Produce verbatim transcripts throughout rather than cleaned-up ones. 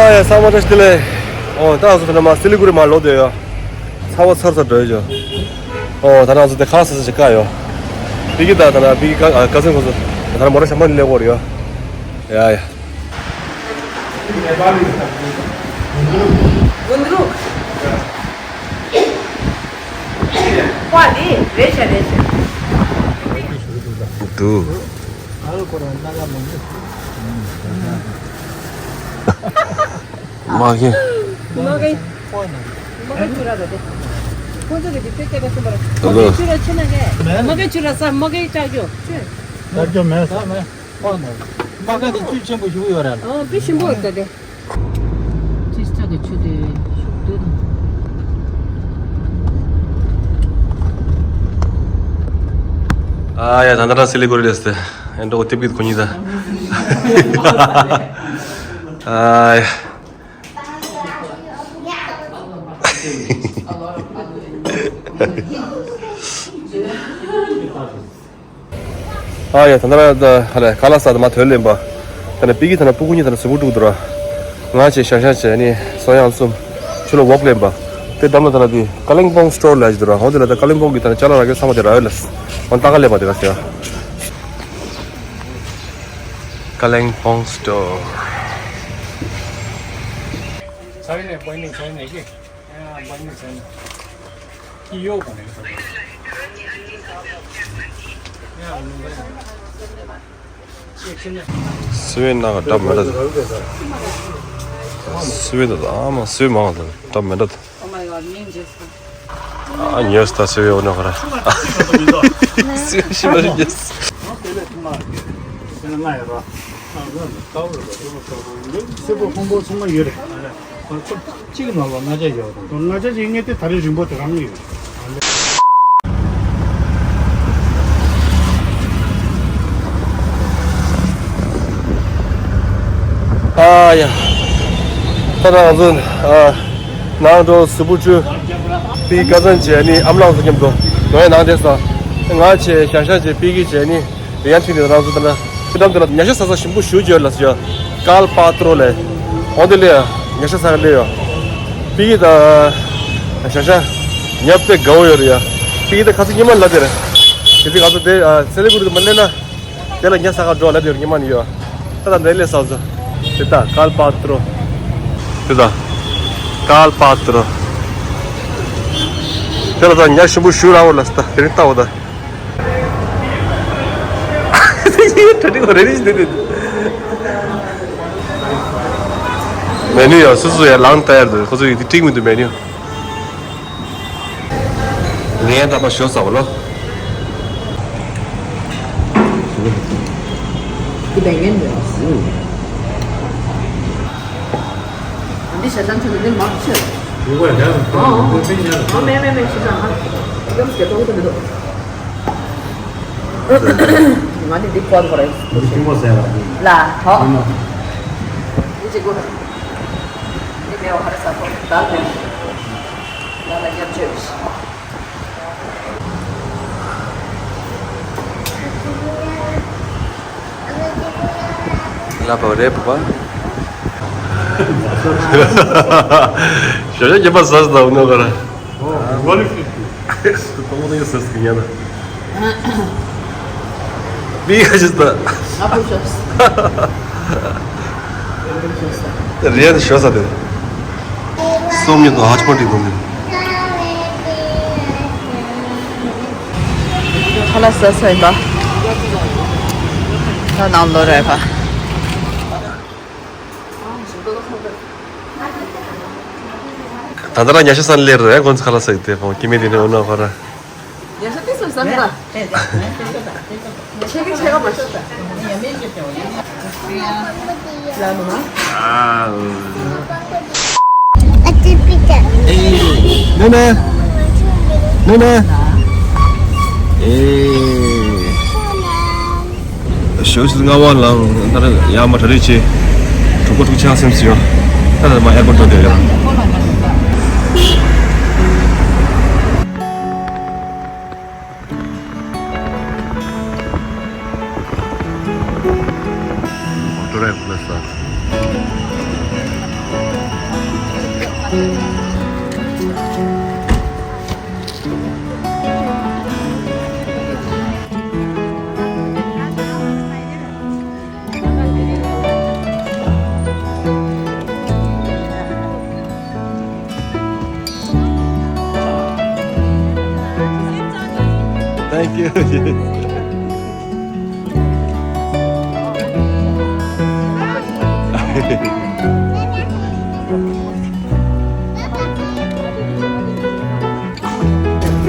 ཨེ་ཚང་མ་བཀྲ་ཤིས་བདེ་ལེགས། ཨོ་ད་ང་ཚོ་ད་ནས་མར་སི་ལི་གུ་རི་མར་ལོག་བསྡད་ཡོད། ཚ་བ་ཚར་ཚར་འགྲོ་ཡོད། ཨོ་ད་ནས་ང་ཚོ་དེ་ཁ་ལག་ཟ་ས་ཞིག་བཀག་ཡོད། པི་ཀི་དང་ད་ནས་པི་ཀི་ཀ་ཀ་ཟན་ཁོང་ཚོ་ད་ནས་མོ་ཊ་ཞྭ་མོ་ནས་སླེབས་ཡོད་རེད་ཡ། ཡ་ཡ། གུན་དྲུག་པ་དེ་རེད་ཤག་རེད་ཤག་འདུག་མ་གི། མ་གི། མ་གི་ཆུ་ར་ར་དེ། ཁོང་ཚོ་གི་དེ་ཚེ་སྐད་པ་གསུམ་པ་ར། མ་གི་ཆུ་ར་ཆེ་ན་གི། མ་གི་ཆུ་ར་ས་མ་གི་ལྕགས་ཀྱོག་ཆུ། ལྕགས་ཀྱོག་མེད་ས་མེད། ཁོ་ན། མ་གི་དེ་ཆུ་ཆེན་པོ་ཞིག་ཡོད་ར་ལ། ཨ་དཔེ་ཞིམ་པོ་ཡོད་ད་དེ། ཏིས་ཏྲ་གི་ཆུ་དེ་ཞུགས་དུས། ཨ་ཡ་ད་ད་ར་སི་ལི་གོ་རི་ལེས་ཏེ། ཨེ་འགྲོ་གོ་ཏིབ་ཀིད་ཁོ་གཉིས་ད། ཨ་ཡ། ཨ་ཡ་ད་ནི་ད་ཧ་ལས་ཁ་ལག་ཟ་ད་མ་ཐོན་ལེན་པ། ད་ནི་པི་ཀི་ད་ནི་སྤུ་གུ་གཉིས་ད་ནི་གཟུགས་པོ་དཀྲུག་འདུག་ར། ང་བཅས་ཤ་ཤ་བྱས་ནི་སོ་ཡང་གསུམ། ཆུ་ལ་ཝོག་ལེན་པ། དེ་འདམ་ལ་ད་ནི་དེ་ཀ་ལིང་པོང་སི་ཊོར་ལ་ཞིག་འདུག་ར། འོ་དེ་ལ་ད་ཀ་ལིང་པོང་གི་ད་ནི་ཅ་ལག་ར་གི་ཚང་མ་དེ་ར་ཡོད་ལ། འོ་ད་ཀ་ལེན་པ་དེ་ག་ཟེར། ཀ་ལིང་པོང་སི་ཊོར། ཚ་བའི་ནས་པོ་ནི་ཚ་བའི་ནས་ཀི། ཡ་པོ་ནི་ཚ་བའི་ནས། སི་ཝེན་ན་ག་འདྲ་མི་འདྲ། སི་ཝེན་ད་ཨ་མ་སི་ཝེན་མང་ད་འདྲ་མི་འདྲ། Oh my god, mean just ཨ་ཉོས་ད་སི་ཝེན་འོ་ན་ག་ར། སི་ཝེན་ཤི་མ་རི་ཉོས། སི་པོ་ཕུང་པོ་ཚང་མ་ཡོད་རེད། གཅིག་ནང་ལ་ལྔ་བརྒྱ་ཡོད་རེད། ལྔ་བརྒྱ་ཅིག་ངས་དེ་ད་རེས་རིན་པོ་དེ་རང་ཡོད། ཨ་ཡ། ད་ང་ཚོ་ཨ་ནང་འགྲོ་སུ་བུ་ཆུ་པི་ཀ་ཙན་བྱས་ནི་ཨམ་ལགས་ཚོ་མཉམ་དུ་ནོའི་ནང་དེ་སོ། ང་བྱས་ཤ་ཤ་བྱས་པི་ཀི་བྱས་ནི། དེ་ཡང་ཁྲིད་ནས་རང་ཚོ་ད་ལྟ་ཕུ་ནམ་དེ་ལ་ཉ་ཤ་ཟ་ས་ཞིམ་པོ་ཞུ་རྒྱུ་ལ་ཟེར། ཀལ་པ་ཏྲོ་ལས། འོ་དེ་ལས་ཉ་ཤ་ཟ་ག་སླེབས་ཡོད། པི་ཀི་དང་ཤ་ཤ་ཉ་དཔེ་དགའ་བོ་ཡོད་རེད་ཡ། པི་ཀི་དང་ཁ་སང་ཉི་མ་ལ་དེར། དེ་དུས་ང་ཚོ་དེ་སེ་ལི་གུ་རི་དུ་མ་སླེབས་ན། དེ་ལ་ཉ་ཟ་ག་འགྲོ་ལ་དེར་ཉི་མ་ནི་ཡོད། ད་ལྟ་འདི་སླེབས་ས་ཚོ། དེ་ད་ཀལ་པ་ཏྲོ། དེ་ད་ཀལ་པ་ཏྲོ། དེ་ལ་ད་ཉ་ཞིམ་པོ་ཞུ་ར་འོ་ལ་ད་དེ་རིང་ལྟ་འོ་ད། གྲ་སྒྲིག་རེ་རེ་ཞིག་འདི་འདི། མེ་ནུ་ཡང་སོ་སོ་ཡང་ལངས་ལྟ་ཡར་འདུག་ཁོ་ཚོ་ཡིག་འདི་འགྲིག་མི་འདུག་མེ་ནུ། ངས་ད་པ་ཞོ་ཟ་བ་ལོ། འདི་བས་ངན་འདུག་འདི་ཞེ་སྡང་ཆེ་ན་འདི་མ་ཆེ། ཨོ་མེ་མེ་མེ་ཞེ་སྡང་ཧ་ལམ་སྐད་གཏོང་གི་འདུག་ང་ནི་འདི་ཁོ་ཁོ་རེད། འདི་ཆུང་མོ་ཟེར་ལ་འདི། ལ་ཧོ། ཆུང་མོ། འདི་གཅིག་པོ། འདི་མེད་པ་ཧ་ར་ས་ཁོ་ད་མེད། ང་ལ་རྒྱབ་ཆོས་རེད། ལབ་པ་རེད་བུ་པ། ཞོ་ཞོ་རྒྱབ་པ་ཟ་ཟ་འདུག་ནོ་ག་ར། ཨོ་ཝ་ལི་ཕི་ཕི། ཏོང་ཏོང་ཡོད་ཟེར་ཟེར་ཉན་ན། མི་ཁ་ཅིག་ད། ཨ་ཕོ་ཤོས། རེད་ཤོ་ས་དེ། སོམ་ཉི་དང་ཧ་ཅི་པོ་འགྲིག་འདུག་ནི། ཁ་ལག་ཟ་ས་ཡིན་པ། ད་ནང་ལོ་རེ་ཕ། ད་ལྟ་རང་ཉ་ཤ་ས་ལེར་རེ་ཁོང་ཚོ་ཁ་ལག་ཟ་ཡི་དེ་ཁོང་ཀི་མེ་དེ་ནས་འོ་ན་ཁོ་ར། ཉ་ཤ་ཏིས་སུ་ཟ་མི་ར། ཆེ་གི་ཆེ་ག་མ་ཤོད་ད། ལ་མ། ཨ་ཏི་པི་ཏ། ཨེ། ནེ་ནེ། ནེ་ནེ། ཨེ། ཞོ་ཞིག་ང་བ་ལ་ད་ཡ་མ་གྲ་རེ་ཆེ། གྲོགས་པོ་ཐུག་ཆ་སེམས་སུ་ཡོད། ད་ད་མ་ཨེ་པོར་ཊ་འདོད་ཡོད། ཏུ་རེ་ཁུ་ལ་ས། Thank you.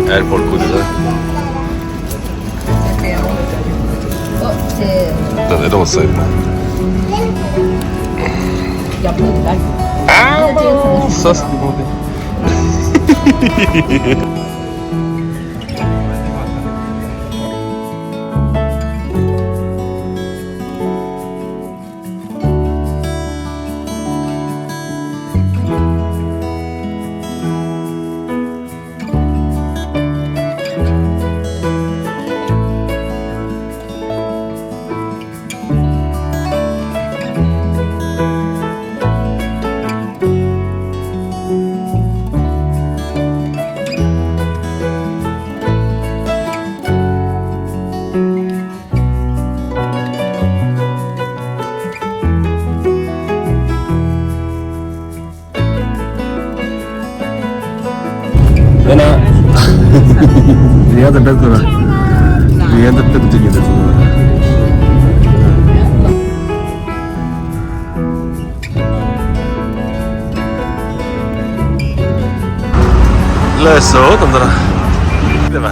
Airport ཁུལ་དེ་ལ། ད་ནས་དང་ཟེར་མ། ཨ་མ་ས་སི་ཏི་མོ་དེ། ཡིན་ན། རེད་ཡ་ད་བེད་ཀོ་ར། རེད་ཡ་ད་བེད་ཀོ་ཏི་ཉི་བེད་ཀོ་ར། ལགས་སོ་ད་ལྟ་ར། རེད་པ།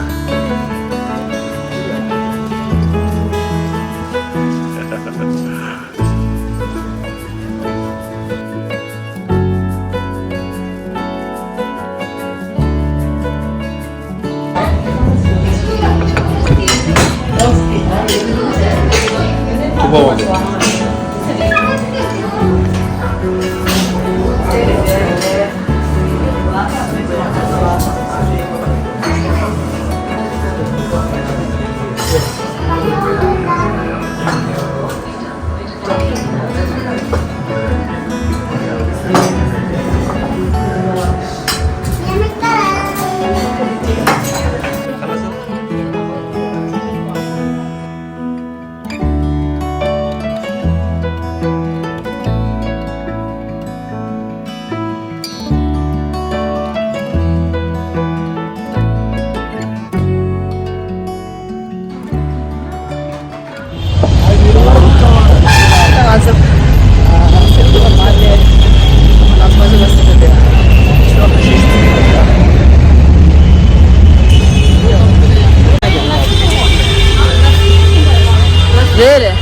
རེད་རེད།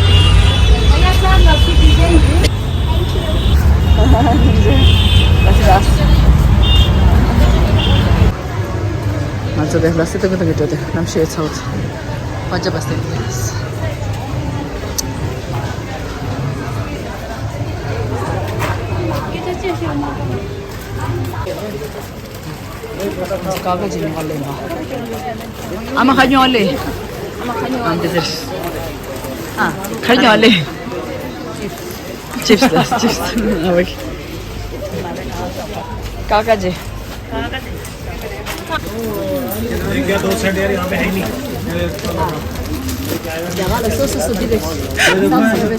ང་ཚོ་དེ་ལ་སི་ཏང་གི་ཏང་གི་འགྲོ་དེ་གནམ་གཤིས་ཚ་བོ་ཚ། བ་ཅ་བ་སྟེ། ཀ་ཀ་ཅི་ཉོ་ལེ་མ། ཨ་མ་ཁ་ཉོ་ལེ། ཨ་འདི་ཟེར། ཨ་ཁ་ཉོ་ལེ། ཅིབས་ཅིབས་ཨ་བེ། ཀ་ཀ་ཅི། ये क्या दो सेट यार, यहाँ पे है ही नहीं।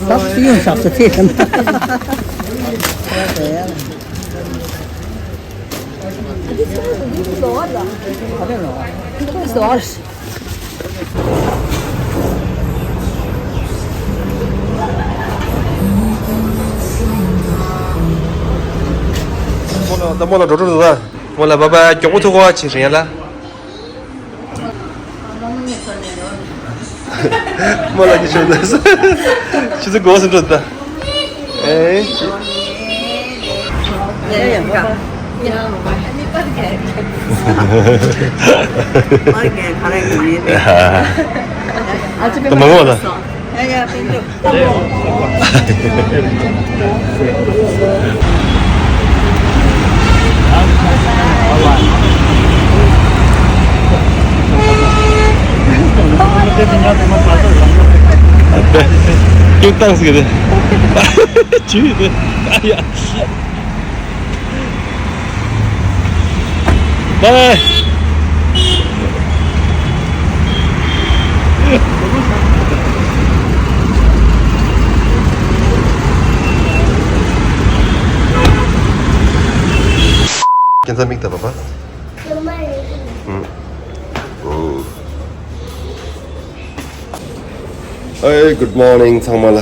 सब तीन हिसाब से थे। ད་མོ་ལ་འགྲོ་འགྲོ་འདུག་ད། མོ་ལ་བ་བ་མགྱོགས་པོ་ཐུག་གོ་ཅི་རེད་ལ། མོ་ལ་ཉི་ཤུ་ཟེར། ཆུ་ཚོད་དགུ་ཟིན་འགྲོ་ད། ཨེ། ད་མ་ངོ་ལ། ཀྱུ་ཏང་སི་གི་རེད། ཅི་རེད། ཨ་ཡ། Bye. ཁྱེད་ཚང་མིག་ལྟ་བ་པ། ཨུམ། ཨོ། ཨེ། Good morning ཚང་མ་ལ།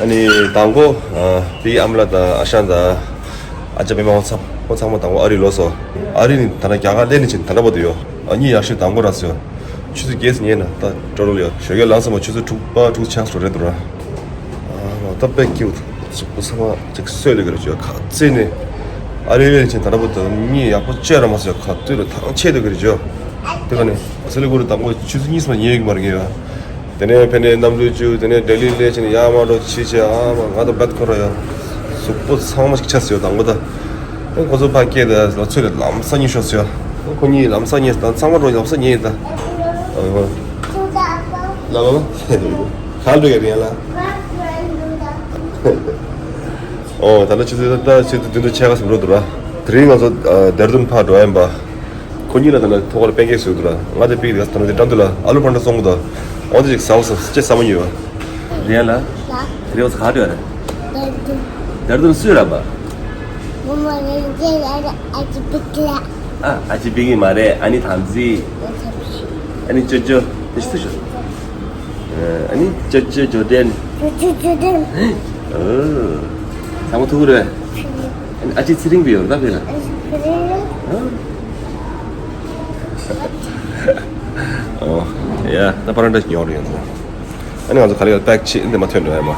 ཨ་ནི་དང་པོ་ཨ་པི་ཨ་མ་ལགས་དང་ཨ་ཞང་དང་ཨ་ཅག་པད་མ་ཁོང་ཚང་ཁོང་ཚང་མ་དང་པོ་ཨ་རི་ལོག་སོང་། ཨ་རི་ནི་ད་ལྟ་རྒྱ་གར་སླེབས་ནས་ཕྱིན་ད་ལྟ་བར་དུ་ཡོད། ཨ་གཉིད་ཡག་ཤོས་དང་པོ་རག་སོང་། ཆུ་ཚོད་བརྒྱད་ཙམ་ཉལ་ན་ད་སྤྲོ་སྤྲོ་ཡོད། ཞོགས་ཀས་ལངས་སོང་བ་ཆུ་ཚོད་དྲུག་པ་དྲུག་ཆགས་སོང་རེད་འདུག་ར། ཨ་མ་ད་དཔེ་སྐྱིད་པོ། ཚང་མ་ཅིག་སོས་ལེ་གི་རེད་ཅོ། ཁ་རྩེ་ནས་ཨ་རི་བས་ཕྱིན་ད་ལྟ་བར་དུ་གཉིད་ཡག་པོ་བཅོས་ར་མ་སོང་། ཁ་ཏུ་རུ་ཐང་ཆད་དེ་གི་རེད་ཅོ། དེ་ག་ནས་ཨོ་སི་ལེ་གུ་རུ་དང་པོ་ཆུ་ཚོད་གཉིས་སུ་མ་ཉལ་གི་མ་རེད་ཡ། དེ་ནས་ཕེ་ནས་གནམ་གྲུ་བཅུག་དེ་ནས་ལྡི་ལི་སླེབས་ཕྱིན་ཡར་མར་འགྲོ་ཕྱི་བྱས། ཨ་མ་ང་དང་བད་ཁོ་ར་ཡ། གཟུགས་པོ་ཚང་མ་ཞིག་ཆགས་སོང་དང་པོ་ད། ཨེ་ཁོ་ཚོ་ཕ་སྐད་དང་ལོ་ཚོད་ལ་ལམ་སང་ཉལ་ཤོར་སོང་ཡ། ཁོ་གཉིས་ལམ་སང་ཉལ་དང་ཚང་མ་འགྲོ་ལམ་སང་ཉལ་ད། ཨ་མ། ལ་ལ་ལ། ག་ལ་འགྲོ་ཡ་རེད་ཡ་ལ། ཨོ་ད་ལྟ་ཆུ་ཚོད་ད་ཆུ་ཚོད་བདུན་དང་ཕྱེད་ཀ་ཙམ་འགྲོ་འདུག་ར། དེ་རིང་ང་ཚོ་ཨ་དེར་དུན་ཕར་འགྲོ་ཡ་ཡིན་པ། ཁོ་གཉིས་ལ་ད་ལྟ་ཐོག་ལ་པན་ཀེག་བཟོས་འདུག་ར། ང་དང་པིག་ད་ལྟ་འགྲམ་དུ་ལ་ཨ་ལུ་པན་ཌ་བཙོང་གི་འདུག་འོ་དེ་ཅིག་ཟ་བ་ཟ་ཅེས་ཟ་མ་ཉོས་པ། རེད་ལ། དེ་རིང་ང་ཚོ་ག་འགྲོ་ཡ་རེད། དེར་དུན་སུས་ར་པ། ཨ་ཨ་ཅེ་པིག་གི་མ་རེད། ཨ་ནི་དམ་ཚིག་ཨ་ནི་ཅོ་ཅོ་དེ་སུ་ཤོད། ཨ་ནི་ཅོ་ཅོ་ཇོ་ཌན། ཅོ་ཅོ་ཇོ་ཌན། ཨོ། ཚང་མ་ཐུག་རེད། ཨ་ནི་ཨ་ཅེ་ཚེ་རིང་བི་ཡོད་ད་ཕེ་ལ། ཨོ། ཡ་ད་པ་རན་ཏ་ཉོ་རེད་ཡོད། ཨ་ནི་ང་ཚོ་ག་རེ་ཡོད་པེག་ཆེ་འདི་མ་ཐོན་འགྲོ་ཡ་མ།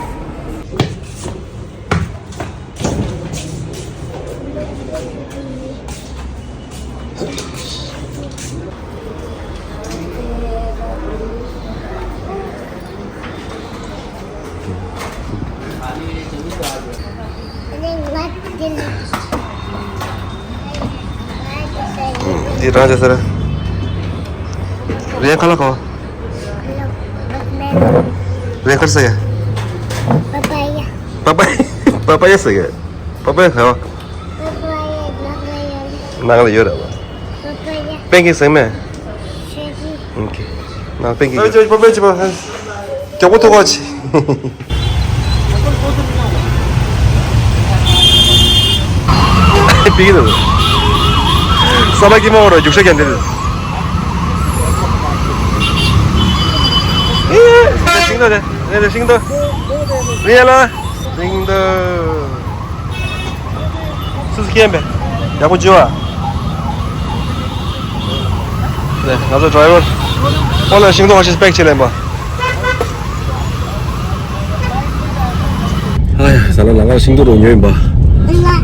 འདི་རང་ཅག་ཟེར། རེད་ཁ་ལག་གོ། རེད་ཁར་ཟེར། པ་པ་ཡ། པ་པ་ཡ་ཟེར། པ་པ་ཡ་ག་བ། ནང་ལ་ཡོད་ར་བ། པན་ཀེག་ཟེར་མེད། ཨོ་ཁེ། ནང་པན་ཀེག་ཡོད། པ་པ་ཡ་ཅི་པ། མགྱོགས་པོ་ཐུག་ག་ཅི། པིག་ནི། ས་ཕ་ཀི་མ་འོ་ར་རྒྱུག་ཤ་ཀྱང་འདི། ཤིང་ཏོག་དེ། རེད་ཤིང་ཏོག་རེད་ལ། ཤིང་ཏོག་སུ་སུ་མཁྱེན་པས། ཡག་པོ་བྱོས་ཨ། ལས་ང་ཚོ་ཌ་རའི་ཝར། ཨོ་ལ་ཤིང་ཏོག་ཁ་ཤས་པེག་བྱེད་ལེན་པ། ཨ་ཡ་ཟ་ལ་ལ་ང་ཤིང་ཏོག་རོ་ཉོས་ཡིན་པ།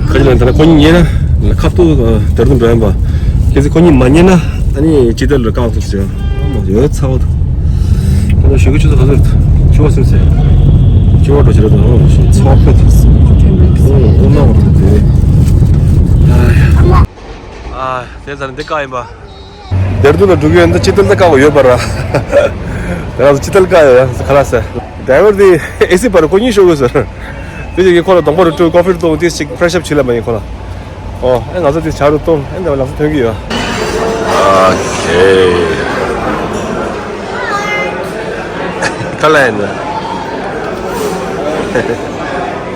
ཁ་ཅིག་ལ་ད་ལ་ཁོ་གཉིས་ཉན་ན་ཁ་ཐུག་དེར་དུ་འགྲོ་ཡིན་པ། གལ་སྲིད་ཁོ་གཉིས་མ་ཉན་ན་ཨ་ནི་ཅི་ཏལ་རུ་བཀག་ཐུབ་ཟེར། ཡོད་ཚ་བོ་དང་། ཁོ་ན་ཞོགས་ཀྱི་ཆུ་ཚོད་ག་ཚོད་བཅུ་པ་སུམ་ཚེ། བཅུ་པ་འགྲོ་ཕྱིར་དང་ཚ་བོ་ཕེབས་ཐུབ་ཟེར། ཨོ་ཨོ་ན་བར་དུ་དེ། ཨ་ཡ། ཨ་དེ་ཚར་འདི་བཀག་ཡིན་པ། དེར་དུ་ལ་འགྲོ་གི་ཡོད་འདི་ཅི་ཏལ་ད་བཀག་ཡོད་པ་ར། ང་ཚོ་ཅི་ཏལ་བཀག་ཡོད་ཁ་ལག་ཟེར། ཌ་རའི་ཝར་དེ་ཨེ་སི་པར་ཁོ་གཉིས་ཤོག་གི་ཟེར། དེ་ཅིག་གིས་ཁོ་ལ་གདོང་པ་རུ་སྤྲོད་ཀོ་ཕི་རུ་གཏོང་དེ་ཅིག་པེ་རེ་ཤར་བྱེད་ལ་མ་ཡིན་ཁོ་ལ། ཨོ་ཨེ་ང་ཚོ་དེ་བྱ་རུ་གཏོང་ཨེ་འདྲ་བ་ལག་ས་ཐོན་གི་ཡོད། ཨོ་ཁེ། ཁ་ལ་ཡིན་ན།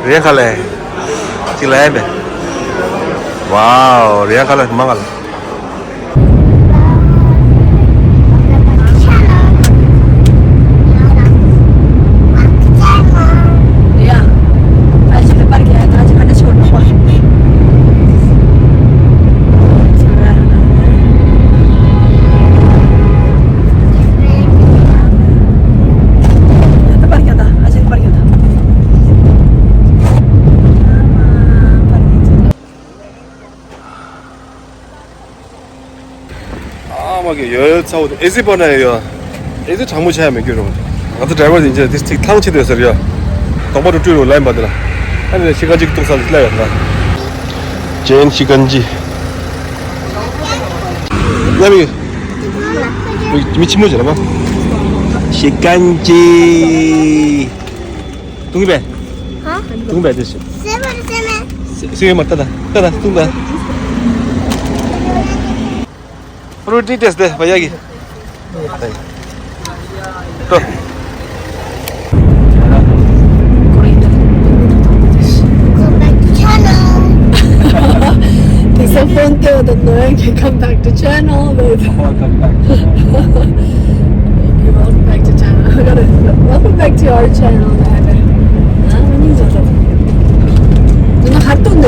རེད་ཁ་ལ་ཡིན། ཅིག་ལ་ཡིན་པས། ཝའོ་རེད་ཁ་ལ་མ་ང་ལ། ཨ་མ་གི་ཡོད་ཚ་བོ་དེ་ཨེ་སི་པ་ན་ཡོད། ཨེ་སི་གྲང་མོ་ཆ་ཡ་མེད་རྒྱུ་རུང་། ང་ཚོ་ཌ་རའི་ཝར་དེ་ཅི་དེ་ཐིག་ཐང་ཆེ་དོད་ཟེར་ཡོད། དོག་པ་རུ་སྤྲུལ་རུ་ལན་པ་དེ་ལ། ཨ་ནི་ཤི་ཀན་ཇི་གི་ཏུག་ས་ལ་ཡོད་ན། ཅན་ཤི་ཀན་ཇི། ཡ་མི། མི་ཆི་མོ་ཅི་ལ་མ། ཤི་ཀན་ཇི། ཏུང་པས། ཧ། ཏུང་པས་དེ་ཤི། སེ་བར་སེ་མེ། སེ་མ་ཏ་ཏ་ཏ་ཏ་ཏུང་ཏ། Fruit details de, भैया की। तो। Welcome back to channel. This is phone to the no, you can come back to channel. Welcome back. Okay, welcome back to channel. I gotta, welcome back to our channel. 아, 아니, 저도. 누나 핫도그.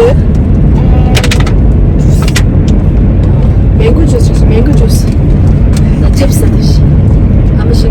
Mango juice 줬어, mango juice. 나 chips 사듯이. 한 번씩